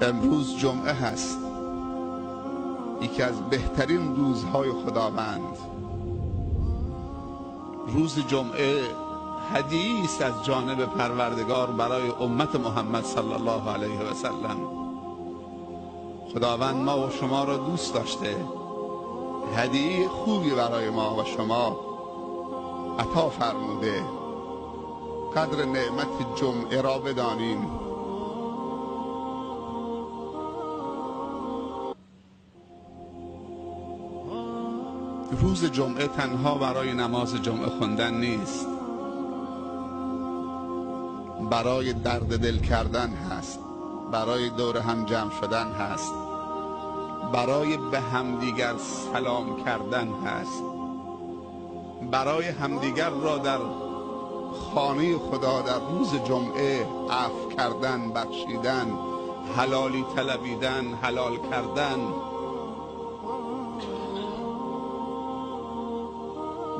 امروز جمعه هست، یکی از بهترین روزهای خداوند. روز جمعه هدیه است از جانب پروردگار برای امت محمد صلی الله علیه و سلم. خداوند ما و شما را دوست داشته، هدیه خوبی برای ما و شما عطا فرموده. قدر نعمت جمعه را بدانیم. روز جمعه تنها برای نماز جمعه خوندن نیست، برای درد دل کردن هست، برای دور هم جمع شدن هست، برای به همدیگر سلام کردن هست، برای همدیگر را در خانه خدا در روز جمعه عفو کردن، بخشیدن، حلالی طلبیدن، حلال کردن،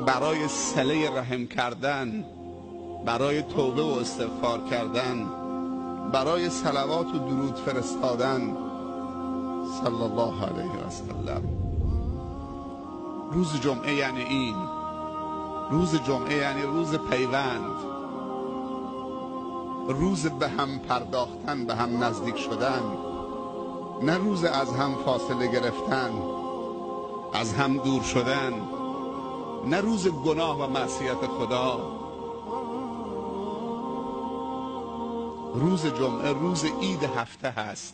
برای صله رحم کردن، برای توبه و استغفار کردن، برای صلوات و درود فرستادن صلی الله علیه و سلم. روز جمعه یعنی این. روز جمعه یعنی روز پیوند، روز به هم پرداختن، به هم نزدیک شدن، نه روز از هم فاصله گرفتن، از هم دور شدن، نه روز گناه و معصیت خدا. روز جمعه روز عید هفته هست.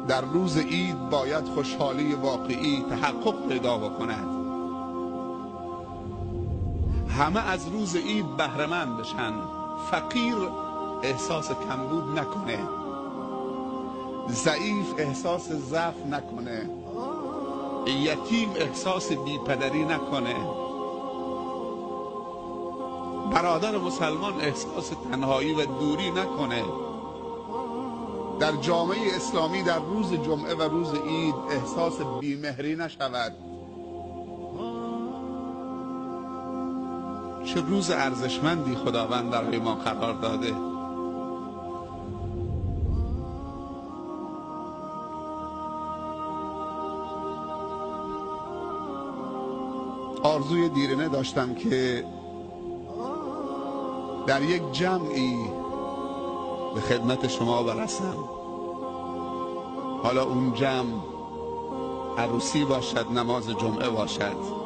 در روز عید باید خوشحالی واقعی تحقق پیدا بکند، همه از روز عید بهره‌مند بشن، فقیر احساس کمبود نکنه، ضعیف احساس ضعف نکنه، یتیم احساس بیپدری نکنه، برادر مسلمان احساس تنهایی و دوری نکنه. در جامعه اسلامی در روز جمعه و روز عید احساس بیمهری نشود. چه روز ارزشمندی خداوند برای ما قرار داده. آرزوی دیرینه داشتم که در یک جمعی به خدمت شما برسم. حالا اون جمع عروسی باشد، نماز جمعه باشد.